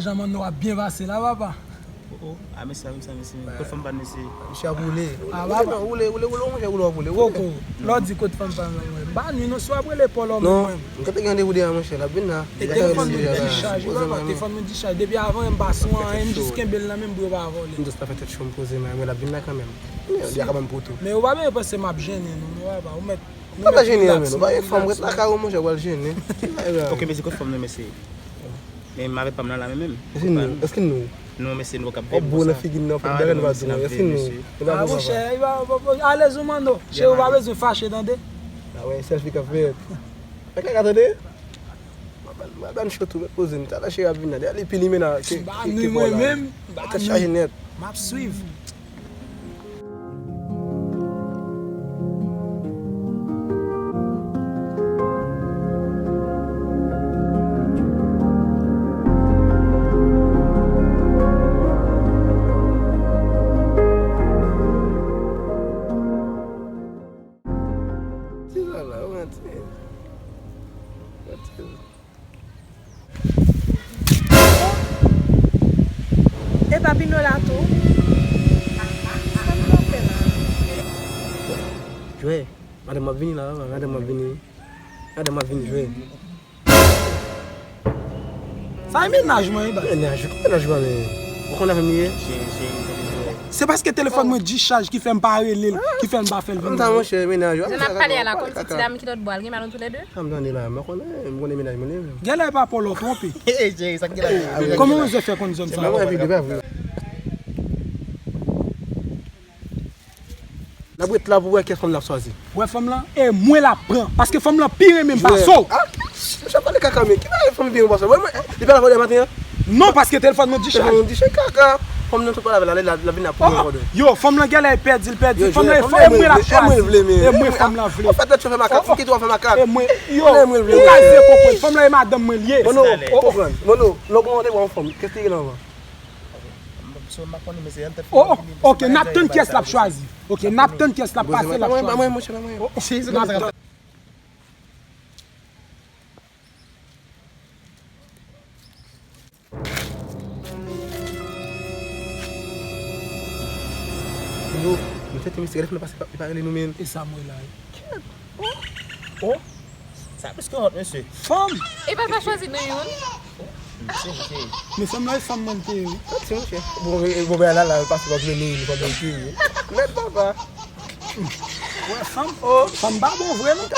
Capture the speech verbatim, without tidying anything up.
Jan Manno ap byen pase la, papa. Oh, oh. Ah, mesye, mesye, mesye. Kot fanm pa n, mesye? Misye ap woule. Ah, papa. Woule, woule, woule, monchè, woule, woule, woule. Koko, lè w di kot fanm pa m nan, mwen. M pa nwi non, si w ap rele Paul, mwen. Non, m te gen randevou deyò, monchè, l ap vin la. E telefòn mwen dichaj, wi, papa, telefòn mwen dichaj. Depi avan, m pa sou anyen, m jis kenbe l nan men m pou yo pa vòlè. M jis ta fè tèt cho, m poze, men mwen, l ap vin la kanmenm. Li a kanmenm pou tou. Men ou pa bezwen panse m ap jennen, non, non, papa. Ou mèt, nou mèt relax, nou mèt relax. Ou pa jennen, men ou pa gen fanm, ret lakay ou, monchè, w al jennen. Ki bagay la? Ok, mesye, kot fanm nan, mesye? Men m avèk pa m nan la menm menm. Èske nou? Èske nou? Non, mesye, nou p ap veye. Ou bon nan figi n nan, fòk bagay nou pa di. Èske nou? Nou pa bon, papa. Ah, monchè, alèz ou, Manno. Cheri, ou pa bezwen fache, tande. Ah wè, sèl fi k ap fè. Fè kaka, tande. M ap ban, m ap ban cho tou, mèt poze m. Talè cheri ap vin la. Li pi limena ke, ke, ke Paul la. M pa nwi mwen menm, m pa nwi. Tèt chaje nèt. M ap swiv. Ti la la, ou rantre. Rantre. E pa Pino la tou? Sa m pral fè la? Jwe. Madanm ap vini la, madanm ap vini. Madanm ap vini, jwe. Sa e mennaj mwen, wi, baz. Mennaj, ki mennaj mwen, men? Ou konn avè m ye? Cheri, cheri, cheri, cheri. Se paske telefòn mwen dichaj ki fè m pa rele l, ki fè m pa fè l vini. Kòm sa, monchè, mennaj ou. Jan n ap pale a la, kòmsi ti dam ki lòt bò a, l gen madanm tou lè de? Sa m tande la, mwen konnen, m konnen mennaj mwen li menm. Genlè e pa Paul ou twonpe. Hey, cheri, sa k gen la? Kòman ou fè konn zòn sa? Mwen, mwen, mwen, mwen, N ap ret la pou wè kiyès fanm n ap chwazi. Wè fanm lan, e mwen l ap pran. Paske fanm lan pi renmen m pase w. Ah, misye ap pale kaka, men ki bagay fanm pi renmen pase w? Mwen, mwen, li pa la vòlè maten an? Non, paske telefòn mwen dichaj. Telefòn mwen dichaj, kaka. Fanm nan tout pale avè l, la, la, la vin la pou mwen vòlè. Yo, fanm lan genlè pèdi, l pèdi. Fanm lan, e mwen l ap chwazi. E mwen fanm lan vle. Ou fè tèt cho fè makak, fou kite w fè makak. E mwen, yo, ou ka se konprann. Fanm lan e madanm mwen l ye. Mono, konprann. Mono, lè w gen randevou ak yon fanm, kiyès ki gen anvan? Oh, oh, ok, n ap tann kiyès l ap chwazi. Ok, n ap tann kiyès l ap pase, l ap chwazi. Oh, oh, n ap tann. Yo, nou tete mesye, gade fanm nan pase, li pa rele nou menm. E sa m wè la. Oh, oh. Sa plis ke wont, mesye. Fanm! E pa l pa chwazi nou youn? Mesye, mesye. Men fanm nan e fanm mwen te ye, wi. Ti monchè. Bon, e, bon, ben, la, la, l pase pa vle nou, li pa vle nou, wi. Mèt papa. Wè, fanm, oh, fanm pa bon vre, non.